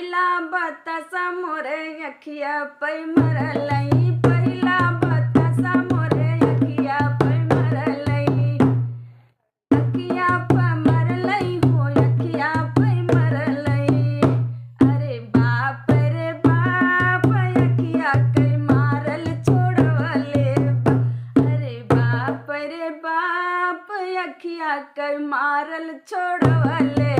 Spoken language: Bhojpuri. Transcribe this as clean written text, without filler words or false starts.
पहिला बतासा मोरे अखिया पै मरलई, पहिला बतासा मोरे अखिया पै मरलई, अखिया पे मरलई हो अखिया पे मरलई। अरे बाप रे बाप अखिया के मारल छोड़वले बा। अरे बाप रे बाप अखिया के मारल छोड़वले